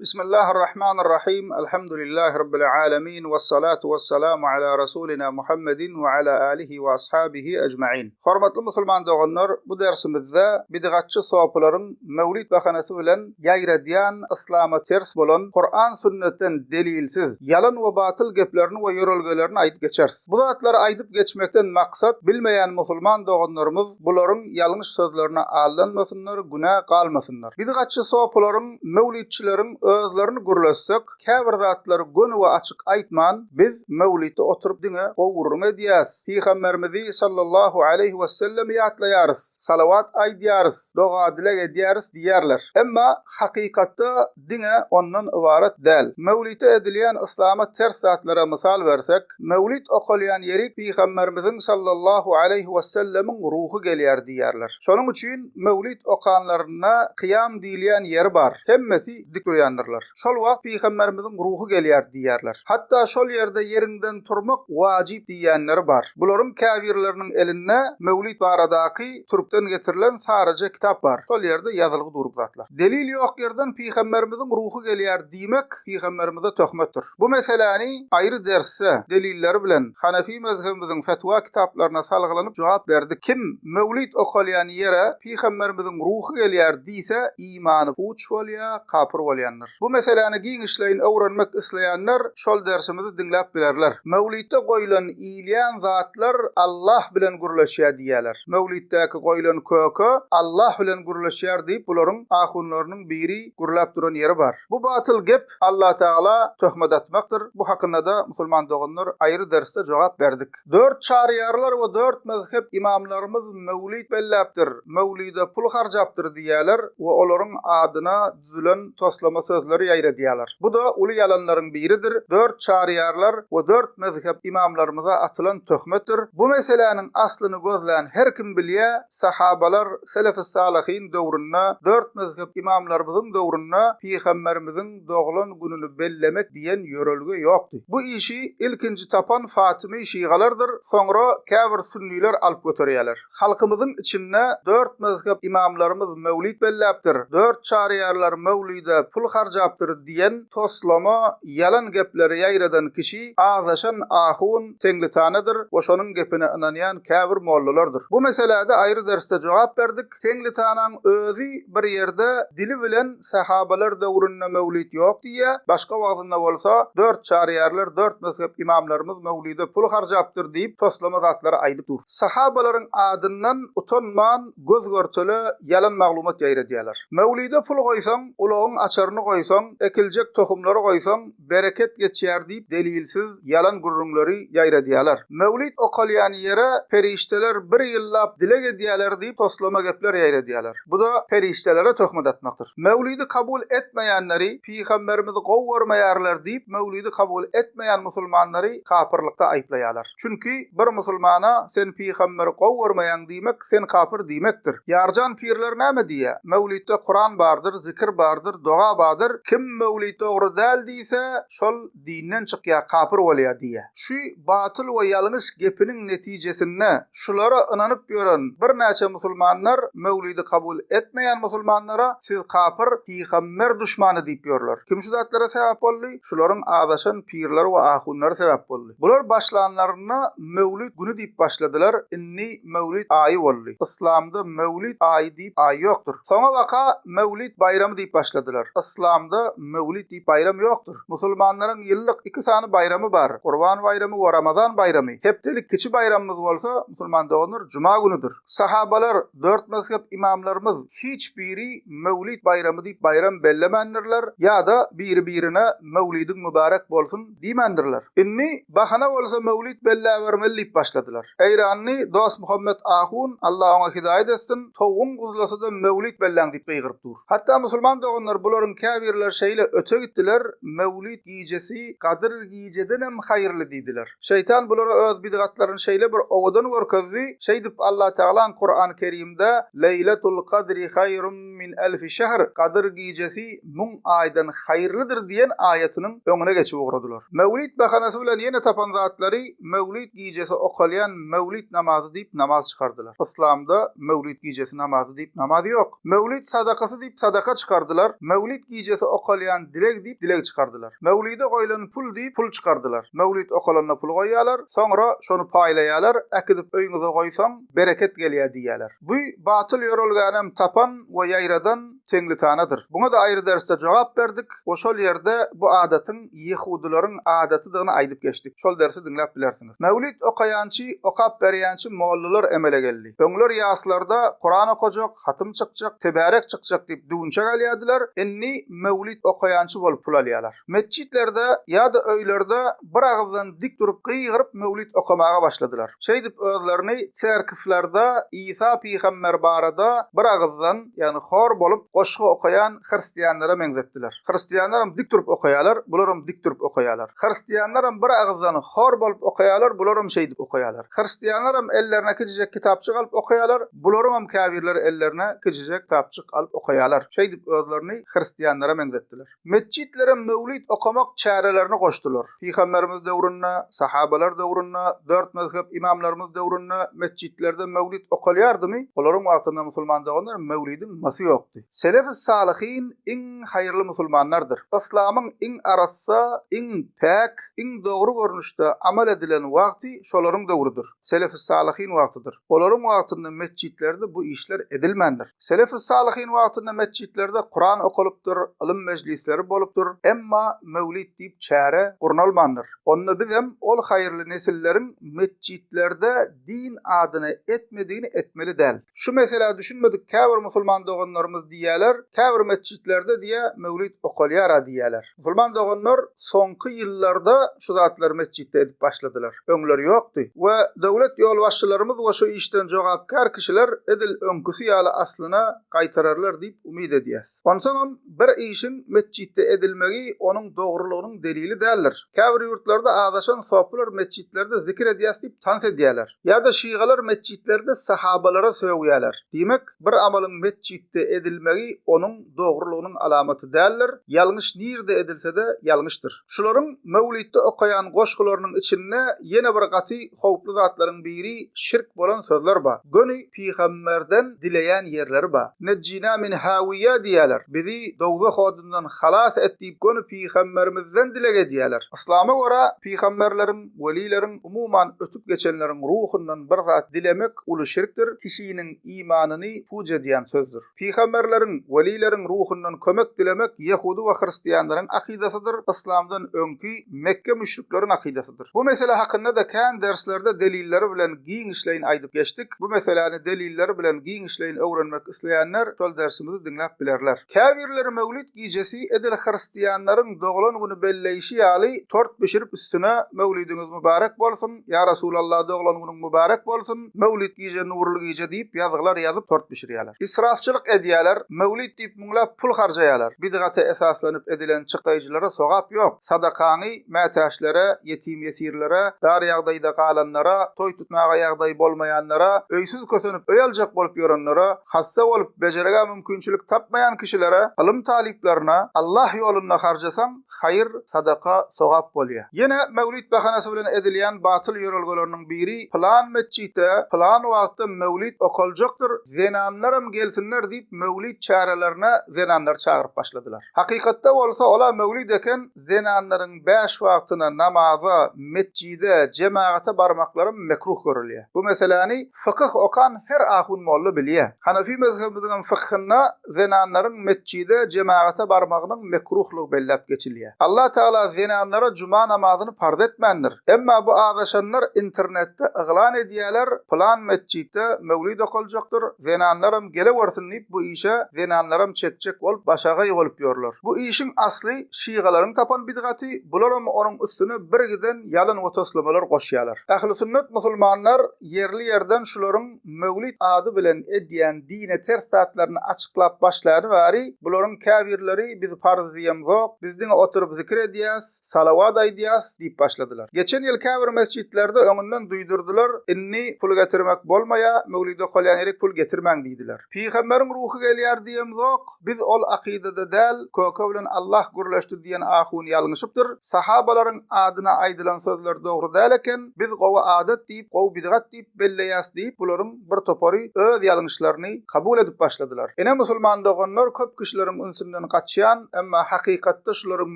Bismillahir-Rahmanir-Rahim, Elhamdülillahi Rabbil alemin, wes-salatu wes-salamu ala Rasulina Muhammedin we ala alihi we ashabihi ejmain. Hormatly musulman doganlar, bu dersimizde bidgatçy sopylaryň mewlid bahanasy bilen ýaýradýan yslama ters bolan Kuran-sünnetden delilsiz, ýalan we batyl geplerini we ýörelgelerini aýdyp geçeris. Bu zatlary aýdyp geçmekden maksat bilmeýän musulman doganlarymyz bularyň ýalňyş sözlerine aldanmasynlar, günä galmasynlar. Bidgatçy sopylaryň, möwlidçileriň özlerini gürletsek, käbir zatlary göni we açyk aýtman, biz möwlidde oturyp diňe gowy gürrüň edýäs, Pygamberimizi sallallahu aleýhi wesellemi ýatlaýarys, salawat aýdýarys, doga-dileg edýäris diýýärler. Emma hakykatda diňe ondan ybarat däl. Möwlidde edilýän yslama ters zatlara mysal bersek, Möwlid okalýan ýerik Pygamberimiziň sallallahu aleýhi wesellemiň ruhy gelýär diýýärler. Şonuň üçin möwlid okanlarynda kyýam diýilýän ýeri bar. Hemmesi dik durýandyrlar. Şol wagt Pygamberimiziň ruhy gelýär diýýärler. Hatda şol ýerde ýeriňden turmak wajyp diýýänleri bar. Bularyň käbirleriniň elinde möwlid baradaky türkden getirilen saryja kitap bar. Şol ýerde ýazylgy dur bu zatlar. Delil ýok ýerden Pygamberimiziň ruhy gelýär diýmek Pygamberimize töhmetdir. Bu meseläni aýry dersde delilleri bilen Hanefi mezhebimiziň fetwa kitaplaryna salgylanyp jogap berdik. Kim möwlid okalýan ýere Pygamberimiziň ruhy gelýär diýse imany puç bolýar, kapyr bolýandyr. Bu meseläni giňişleýin öwrenmek isleýänler şol dersimizi diňläp bilerler. Möwlidde goýlan iýilýän zatlar Allah bilen gürleşýär diýýärler. Möwlitdäki goýlan köke Allah bilen gürleşýär diýip bularyň ahunlarynyň biri gürläp duran ýeri bar. Bu batyl gep Allatagala töhmet atmakdyr. Bu hakynda-da musulman doganlar aýry dersde jogap berdik. Dört çaryýarlar we dört mezhep ymamlarymyz möwlit belläpdir, möwlide pul harjapdyr diýýärler we olaryň adyna düzülen toslama sözleri ýaýradýarlar. Bu-da uly ýalanlaryň biridir, dört çaryýarlar we dört mezhep ymamlarymyza atylan töhmetdir. Bu meseläniň aslyny gözlän her kim bilýär, sahabalar, selef-i-salyhyn döwründe, dört mezhep ymamlarymyzyň döwründe pygamberimiziň doglan gününi bellemek diýen ýörelge ýokdy. Bu işi ilkinji tapan fatymy şygalardyr, soňra käbir sünniler alyp göterýärler. Halkymyzyň içinde dört mezhep ymamlarymyz möwlit belläpdir, dört çaryýarlar möwlide pul harjapdyr diýen toslama, ýalan gepleri ýaýradan kişi azaşan ahun Teňlitanadyr we şonuň gepine ynanýan käbir mollalardyr. Bu meselä-de aýry dersde jogap berdik. Teňlitanaň özi bir ýerde dili bilen sahabalar döwründe möwlit ýok diýýär, başga wagtynda bolsa dört çaryýarlar, dört mezhep ymamlarymyz möwlide pul harjapdyr diýip toslama zatlary aýdyp dur. Sahabalaryň adyndan utanman göz-görtele ýalan maglumat ýaýradýarlar. Möwlide pul goýsaň, ulagyň açaryny goýsaň, ekiljek tohumlary goýsaň, bereket geçýär diýip delilsiz ýalan gürrüňleri ýaýradýarlar. Möwlit okalýan ýere perişdeler bir ýyllap dileg edýärler diýip toslama gepler ýaýradýarlar. Bu-da perişdelere töhmet atmakdyr. Möwlidi kabul etmeýänleri pygamberimizi gowy görmeýärler diýip möwlidi kabul etmeýän musulmanlary kapyrlykda aýyplaýarlar. Çünki bir musulmana sen pygamberi gowy görmeýäň diýmek sen kapyr diýmekdir. Ýarjan pirler näme diýýä? Möwlitde Kuran bardyr, zikir bardyr, doga badyr, kim möwlit dogry däl diýse, şol dinden çykýa, kapyr bolýa diýýä. Şu batyl we ýalňyş gepiniň netijesinde şulara ynanyp ýören birnäçe musulmanlar möwlidi kabul etmeýän musulmanlara siz kapyr, pygamber duşmany diýip ýörler. Kim şu zatlara sebäp boldy? Şularyň azaşan pirleri we ahunlary sebäp boldy. Bular başlanlarynda Möwlid güni diýip başladylar, indi Möwlid aýy boldy. Yslamda Möwlid aýy diýip aý ýokdur. Soňabaka Möwlid baýramy diýip başladylar. Yslamda Möwlid diýip baýram ýokdur. Musulmanlaryň ýyllyk iki sany baýramy bar, Gurban baýramy we Ramazan baýramy. Hepdelik kiçi baýramymyz bolsa, musulman doganlar, juma günüdir. Sahabalar, dört mezhep ymamlarymyz hiç biri Möwlid baýramy diýip baýram bellemändirler ýa-da biri-birine Möwlidiň mübärek bolsun diýmändirler. Indi bahana bolsa möwlit belläbermeli diýip başladylar. Eýranly Dostmuhammet ahun, Allah oňa hidaýat etsin, towugyň guzlasa-da möwlit belläň diýip gygyryp dur. Hatda musulman doganlar bularyň käbirleri şeýle öte gitdiler, möwlit gijesi Gadyr gijedenem haýyrly diýdiler. Şeýtan bulara öz bidgatlaryny şeýle bir owadan görkezdi, şeýdip Allatagalaň Kurany Kerimde Leýletul kadri haýrun min elfi şehr, Gadyr gijesi müň aýdan haýyrlydyr diýen aýatynyň öňüne geçip ugradylar. Möwlit bahanasy bilen ýene tapan zatlary möwlit gijesi okalýan möwlit namazy diýip namaz çykardylar. Yslamda möwlit gijesi namazy diýip namaz ýok. Möwlit sadakasy diýip sadaka çykardylar. Möwlit gijesi. gijesi okalýan dileg diýip dileg çykardylar. Möwlide goýlan pul diýip pul çykardylar. Möwlit okalanda pul goýýarlar, soňra şony paýlaýarlar, äkidip öýüňize goýsaň bereket gelýär diýýärler. Bu batyl ýörelgänem tapan we ýaýradan Teňlitanadyr. Buňa-da aýry dersde jogap berdik we şol ýerde bu adatyň ýehudylaryň adatydygyny aýdyp geçdik. Şol dersi diňläp bilersiňiz. Möwlit okaýançy, okap berýänçi mollalar emele geldi. Öňler ýaslarda Kuran okajak, hatym çykjak, tebärek çykjak diýip düwünçek alýardylar, indi möwlit okaýançy bolup pul alýarlar. Metjitlerde ýa-da öýlerde bir agyzdan dik durup gygyryp möwlit okamaga başladylar. Şeýdip özlerini çerkiflerde Isa pygamber barada bir agyzdan, ýagny hor bolup goşgy okaýan hristianlara meňzetdiler. Hristianlaram dik durup okaýarlar, bularam dik durup okaýarlar. Hristianlaram bir agyzdan hor bolup okaýarlar, bularam şeýdip okaýarlar. Hristianlaram ellerine kiçijek kitapjyk alyp okaýarlar, bularyňam käbirleri ellerine kiçijek kitapjyk alyp okaýarlar. Şeýdip özlerini hristianlara meňzetdiler. Metjitlere möwlit okamak çärelerini goşdular. Pygamberimiz döwründe, sahabalar döwründe, dört mezhep ymamlarymyz döwründe metjitlerde möwlit okalýardymy? Olaryň wagtynda musulman doganlar möwlidiň masy ýokdy. Selef-i-salyhyn iň haýyrly musulmanlardyr. Yslamyň iň arassa, iň päk, iň dogry görnüşde amal edilen wagty şolaryň döwrüdir. Selef-i-salyhyn wagtydyr. Olaryň wagtynda metjitlerde bu işler edilmändir. Selef-i-salyhyn wagtynda metjitlerde Kuran okalypdyr, ylym mejlisleri bolupdyr, emma möwlit diýip çäre gurnalmandyr. Onda bizem ol haýyrly nesilleriň metjitlerde din adyna etmedigini etmeli däl. Şu meselä düşünmedik käbir musulman doganlarymyz diýýäler, käbir metjitlerde diýä möwlit okalýara diýýäler. Musulman doganlar soňky ýyllarda şu zatlary metjitde edip başladylar. Öňler ýokdy. We döwlet ýolbaşçylarymyz we şu işden jogapkär kişiler edil öňküsi ýaly aslyna gaýtararlar diýip umyt edýäs. Onsoňam bir işiň metjitde edilmegi onuň dogrulygynyň delili däldir. Käbir ýurtlarda azaşan sopylar metjitlerde zikir edýäs diýip tans edýäler. Ýa-da şygalar metjitlerde sahabalara sögýäler. Diýmek, bir amalyň metjitde edilmegi onuň dogrulygynyň alamaty däldir, ýalňyş nirde edilse-de ýalňyşdyr. Şularyň möwlitde okaýan goşgularynyň içinde ýene bir gaty howply zatlaryň biri şirk bolan sözler bar. Göni pygamberden dileýän ýerleri bar. Nejjina min hawiýa diýýärler. Bizi dowzah odundan halas et diýip göni pygamberimizden dileg edýärler. Yslama görä pygamberleriň, welileriň, umuman ötüp geçenleriň ruhundan bir zat dilemek uly şirkdir, kişiniň imanyny puç edýän sözdür. Pygamberleriň, welileriň ruhundan kömek dilemek ýehudy we hristianlaryň akydasydyr, yslamdan öňki Mekge müşrikleriň akydasydyr. Bu mesele hakynda-da kän derslerde delilleri bilen giňişleýin aýdyp geçdik. Bu meseläni delilleri bilen giňişleýin öwrenmek isleýänler şol dersimizi diňläp bilerler. Käbirleri Möwlit gijesi edil hristianlaryň doglan güni belleýşi ýaly tort bişirip üstüne Möwlidiňiz mübarek bolsun, Ýa Resulallah doglan günüň mübarek bolsun, Möwlit gije nurly gije diýip ýazgylar ýazyp tort bişirýärler. Israfçylyk edýärler, Möwlit diýip müňläp pul harjaýarlar. Bidgata esaslanyp edilen çykdaýjylara sogap ýok. Sadakaňy mätäçlere, ýetim-ýesirlere, dar ýagdaýda galanlara, toý tutmaga ýagdaýy bolmaýanlara, öýsüz kösenip öý aljak bolup ýörenlere, hassa bolup bejergä mümkinçilik tapmaýan kişilere, ylym talyplaryna Allah ýolunda harjasaň, haýyr, sadaka, sogap bolýar. Ýene möwlit bahanasy bilen edilýän batyl ýörelgeleriniň biri, pylan metjitde, pylan wagtda möwlit okaljakdyr, zenanlaram gelsinler diýip möwlit çärelerine zenanlary çagyryp başladylar. Hakykatda bolsa ola möwlit eken, zenanlaryň bäş wagtyna namaza, metjide, jemagata barmaklaram mekruh görülýär. Bu meseläni Fykyh okan her ahun-molla bilýär. Hanefi mezhebimiziňem fykhynda zenanlaryň metjide, jemagata barmagynyň mekruhlygy belläp geçilýär. Allah Tagala zenanlara juma namazyny parz etmändir. Emma bu azaşanlar internetde yglan edýärler, pylan metjitde möwlid okaljakdyr, zenanlaram gelewersin diýip bu işe zenanlaram çekjek bolup başagaý bolup ýörler. Bu işiň asly şygalaryň tapan bidgaty, bularam onuň üstüne birgiden ýalan we toslamalar goşýarlar. Ähli-sünnet musulmanlar ýerli-ýerden şularyň möwlit ady bilen edýän dine ters zatlaryny açyklap başlany bäri, bularyň käbirleri biz parz diýemzok, biz diňe oturyp zikir edýäs, salawat aýdýas diýip başladylar. Geçen ýyl käbir mesjitlerde öňünden duýdurdylar, indi pul getirmek bolmaýa, möwlit okalýan ýerik pul getirmäň diýdiler. Pygamberiň ruhy gelýär diýip. diýemzok, biz ol akydada däl, köke bilen Allah gürleşdi diýen ahun ýalňyşypdyr, sahabalaryň adyna aýdylan sözler dogry däl eken, biz gowy adat diýip, gowy bidgat diýip belleýäs diýip, bularyň bir topary öz ýalňyşlaryny kabul edip başladylar. Ine musulman doganlar köp kişileriň ünsünden gaçýan, emma hakykatda şularyň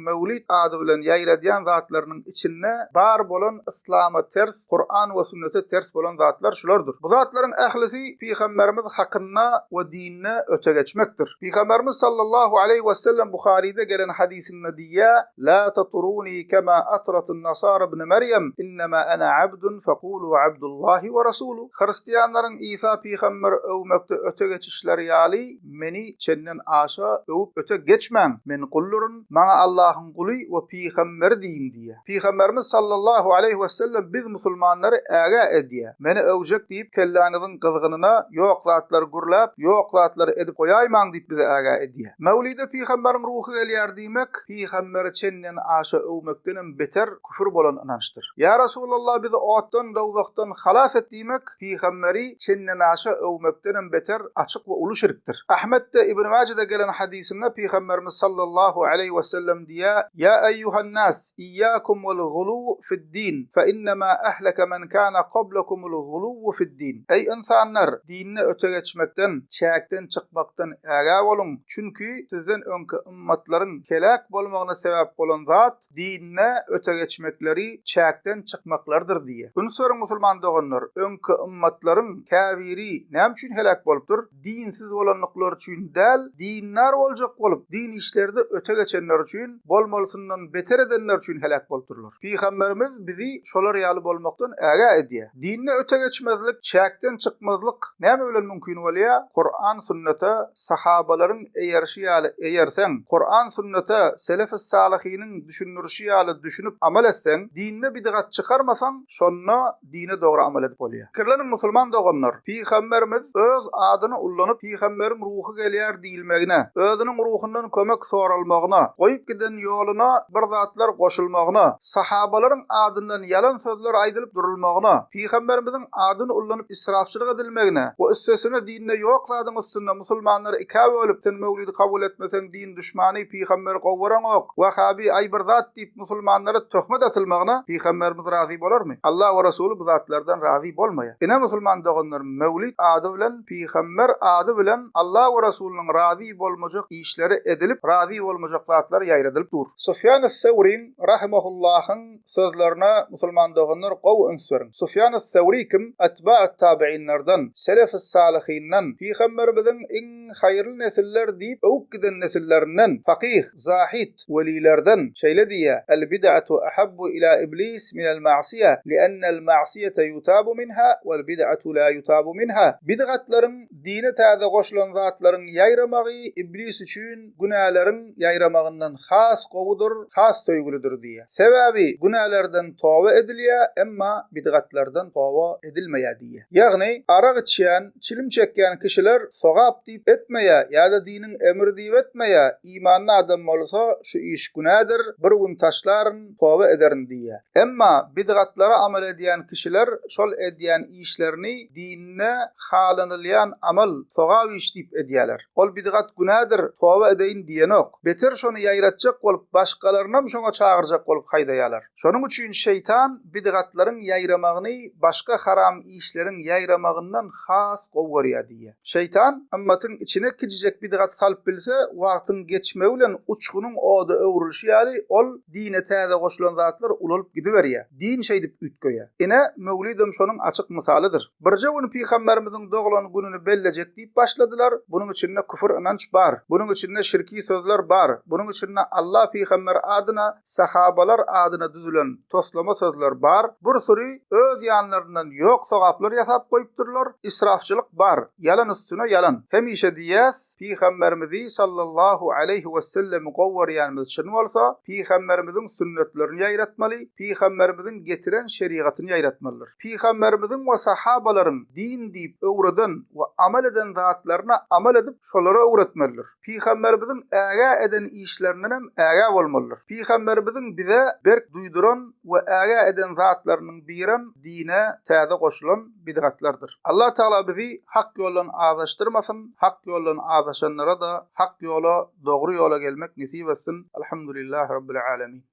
möwlit ady bilen ýaýradýan zatlarynyň içinde bar bolan yslama ters, Kuran we sünnete ters bolan zatlar şulardyr. Bu zatlaryň ählisi Pygamberimiz hakynda we dinde öte geçmekdir. Pygamberimiz sallallahu aleýhi we sellem Buharyda gelen hadysynda diýýär, La tatruni kema atratun nasara ibn Merýem, innema ana abdun fekulu abdullahi we rasuluh. Hristianlaryň Isa pygamberi öwmekde öte geçişleri ýaly, meni çenden aşa öwüp öte geçmäň, men gulduryn, maňa Allahyň guly we pygamberi diýiň diýýär. Pygamberimiz sallallahu aleýhi wesellem biz musulmanlary ägä edýär. Meni öwjek diýip kelläňiziň gyzgynyna ýok zatlary gürläp, ýok zatlary edip goýaýmaň diýip bizi ägä edýär. Mewlide pygamberiň ruhy gelýär diýmek, pygamberi çenden aşa öwmekdenem beter küfür bolan ynançdyr. Ýa Resulallah bizi otdan, dowzahdan halas et diýmek, Pygamberi çendenaşa öwmekdenem beter açyk we uly şirkdir. Ahmetde, Ibn Majede gelen hadysynda Pygamberimiz sallallahu aleýhi we sellem diýýär, Ýa eýýuhan-nas, iýýakum wal-guluw fid-din, fe innema ahleke men kana kablekumul guluwwu fid-din. Eý ynsanlar, dinde öte geçmekden, çäkden çykmakdan ägä boluň, çünki sizden öňki ymmatlaryň heläk bolmagyna sebäp bolan zat, Dinde öte geçmekleri çäkden çykmaklarydyr diýýär. Üns beriň musulman doganlar, öňki ymmatlaryň käbiri näme üçin heläk bolupdyr? Dinsiz bolandyklary üçin däl, dindar boljak bolup, din işlerde öte geçenleri üçin, bolmalysyndan beter edenleri üçin heläk bolupdyrlar. Pygamberimiz bizi şolar ýaly bolmakdan ägä edýär. Dinde öte geçmezlik, çäkden çykmazlyk näme bilen mümkin bolýar? Kuran sünnete, sahabalaryň eýerişi ýaly eýerseň, Kuran sünnete, selefis-salyhynyň düşündirişi ýaly düşünip amal etseň, dinde bidgat çykarmasaň, şonda dine dogry amal edip bolýar. Pikirleniň musulman doganlar, Pygamberimiz öz adyny ullanyp pygamberiň ruhy gelýär diýilmegine, özüniň ruhundan kömek soralmagyna, goýup giden ýoluna bir zatlar goşulmagyna, sahabalaryň adyndan ýalan sözler aýdylyp durulmagyna, Pygamberimiziň adyny ullanyp israfçylyk edilmegine we üstesine dinde ýok zadyň üstünde musulmanlary ikä bölüp sen möwlidi kabul etmeseň din duşmany pygamberi gowy göreňok wahabi aý bir zat diýip musulmanlara töhmet atylmagyna Pygamberimiz razy bolarmy? Allah we Resuly bu zatlardan razy bolmaýar. Ine musulman doganlar möwlid ady bilen pygamber ady bilen Allah we Resulynyň razy bolmajak işleri edilip razy bolmajak zatlar ýaýradylyp dur. Sufýan es-Sewriň Rahimahullahyň sözlerine musulman doganlar gowy üns beriň. Sufýan as-Sewri kim? Etba'ut tabiinlerden, selefus salyhyndan, Pygamberimiziň iň haýyrly nesiller diýip öwüp giden nesillerinden, fakyh, zahid, welilerden şeýle diýýär, El-bid'atu ahabbu ila iblis minel ma'siýa, li'ennel ma'siýete yutabu minha, wel-bid'atu la yutabu minha. Bidgatlaryň, dine täze goşulan zatlaryň ýaýramagy iblis üçin günäleriň ýaýramagyndan has gowudyr, has söýgülidir diýýär. Sebäbi günälerden toba edilýär, emma bidgatlardan toba edilmeýär diýýär. Ýagny, arak içýän, çilim çekýän kişiler sogap diýip etmeýär ýa-da diniň emri diýip etmeýär, imanly adam bolsa şu iş günädir, bir gün taşlaryn, toba ederin diýýär. Emma bidgatlara amal edýän kişiler şol edýän işlerini dinde halanylýan amal, sogap iş diýip edýärler. Ol bidgat günädir, toba edeýin diýenok. Beter şony ýaýratjak bolup, başgalarynam şoňa çagyrjak bolup haýdaýarlar. Şonuň üçin şeýtan bidgatlaryň ýaýramagyny başga haram işleriň ýaýramagyndan has gowy görýär diýýär. Şeýtan ymmatyň içine kiçijek bidgat salyp bilse, wagtyň geçmegi bilen uçgunyň oda öwrülişi ýaly ol dine täze goşulan zatlar ulalyp gidiberýär. Din şeýdip üýtgeýär. Ine, Möwlidem şonuň açyk mysalydyr. Birje gün pygamberimiziň doglan gününi bellejek diýip başladylar, bunuň içinde küfür ynanç bar, bunuň içinde şirki sözler bar, bunuň içinde Allah pygamber adyna, sahabalar adyna düzülen toslama sözler bar, bir süri öz ýanlaryndan ýok sogaplar ýasap goýupdyrlar, israfçylyk bar, ýalan üstüne ýalan. Hemişe diýýäs, Pygamberimizi sallallahu aleýhi wesellemi gowy görýänimiz çyn bolsa, Pygamberimiziň sünnetlerini ýaýratmaly, Pygamberimiziň getiren şerigatyny ýaýratmalydyr. Pygamberimiziň we sahabalaryň din diýip öwreden we. amal eden zatlaryna amal edip şolara öwretmelidir. Pygamberimiziň ägä eden işlerindenem ägä bolmalydyr. Pygamberimiziň bize berk duýduran we ägä eden zatlarynyň birem dine täze goşulan bidgatlardyr. Allah Tagala bizi hak ýoldan azaşdyrmasyn, hak ýoldan azaşanlara-da hak ýola, dogry ýola gelmek nesip etsin. Alhamdulillahi Rabbil Alemin.